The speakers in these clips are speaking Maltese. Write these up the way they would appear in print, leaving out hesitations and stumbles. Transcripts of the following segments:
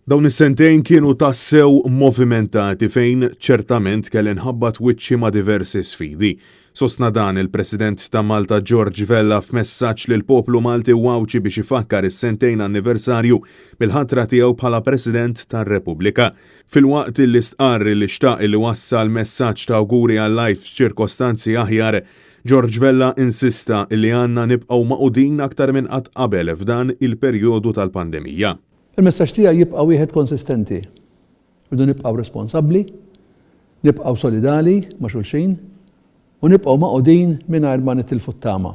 Dawn is-sentejn kienu tassew movimentati fejn ċertament kelli nħabbat wiċċi ma' diversi sfidi. Sostna dan il-President ta' Malta George Vella f'messaġġ lill-poplu Malti u Għawdxi biex ifakkar is-sentejn anniversarju mill-ħatra tiegħu bħala President tar-Repubblika. Filwaqt li stqarr li xtaq li wassal messaġġ ta' awguri għall-Għid f'ċirkostanzi aħjar, George Vella insista li għandna nibqgħu magħqudin aktar minn qatt qabel f'dan il-perjodu tal-pandemija. Il-messaġġ tiegħi jibqa' wieħed konsistenti. Irridu nibqgħu responsabbli, nibqgħu solidali ma' xulxin u nibqgħu magħqudin mingħajr ma nitilfu t-tama.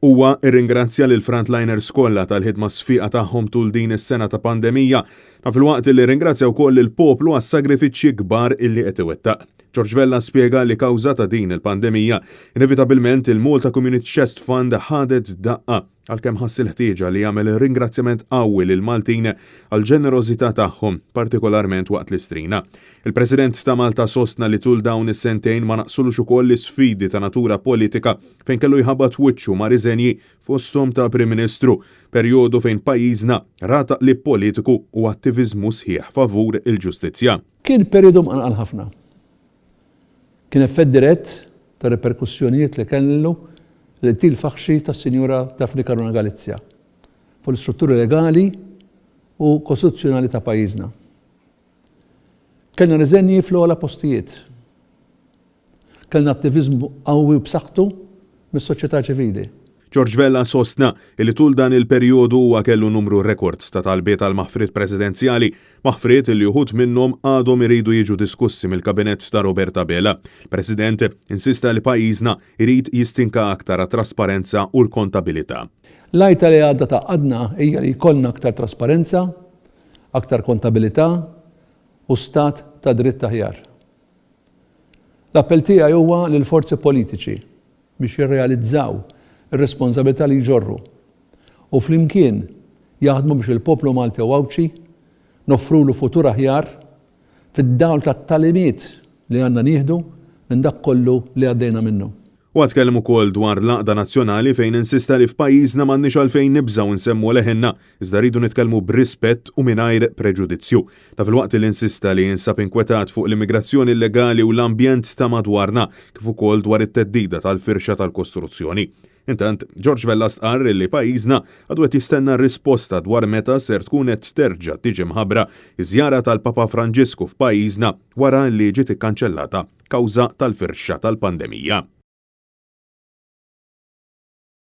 Huwa rringrazzja lill-frontliners kollha tal-ħidma sfiqa tagħhom tul din is-sena ta' pandemija, ta' filwaqt li rringrazzja wkoll lill-poplu għas-sagrifiċċji kbar illi qed iwettaq. George Vella spjega li kawża ta' din il-pandemija, inevitabilment il-Malta Community Chest Fund ħadet daqqa. Għalkemm ħass il-ħtieġa li jagħmel ringrazzjament qawwi lill-Maltin għall-ġenerożità tagħhom, partikolarment waqt l-Istrina. Il-President ta' Malta sostna li tul dawn is-sentejn ma naqsulux ukoll l-isfidi ta' natura politika fejn kellu jħabbat wiċċu ma' riżenji fosthom ta' Prim Ministru, perjodu fejn pajjiżna ra taqlib politiku u attiviżmu sħiħ favur il-ġustizzja. Kien perjodu mqanqal ħafna. Kien effett dirett tar-riperkussjonijiet li kellu l-qtil faħxi tas-Sinjura Daphne Caruana Galizia fuq l-istrutturi legali u kostituzzjonali ta' pajjiżna. Kellna riżenji fl-ogħla postijiet. Kellna attiviżmu qawwi u b'saħħtu mis-soċjetà ċivili. George Vella sostna li tul dan il-perjodu huwa kellu numru rekord ta' talbiet għal maħfriet presidenzjali, maħfriet li uħud minnhom għadhom iridu jiġu diskussi mill-Kabinett ta' Robert Abela. Il-President insista li pajjiżna jrid jistinka aktar għat-trasparenza u l-kontabilità. L-għajta li għadha tgħaqqadna hija li jkollna aktar trasparenza, aktar kontabilità u stat ta' dritt aħjar. L-appell tiegħi huwa lill-forzi politiċi biex jirrealizzaw ir-responsabilità li jġorru u flimkien jaħdmu biex il-poplu Malti u Għawdxi noffrulu futur aħjar fid-dawl tat-tagħlimiet li għandna nieħdu minn dak kollu li għaddejna minnu. Huwa tkellem ukoll dwar l-għaqda nazzjonali fejn insista li f'pajjiżna m'għandniex għalfejn nibżgħu nsemmu leħinna iżda rridu nitkellmu b'rispett u mingħajr preġudizzju. Ta' filwaqt li insista li jinsab inkwetat fuq l-immigrazzjoni illegali u l-ambjent ta' madwarna kif ukoll dwar it-theddida tal-firxa tal-kostruzzjoni. Intant, George Vella stqarr li pajjiżna għadu qed jistenna risposta dwar meta ser tkun qed terġa' tiġi mħabbra ż-żjara tal-Papa Franġisku f'pajjiżna wara li ġiet ikkanċellata kawża tal-firxa tal-pandemija.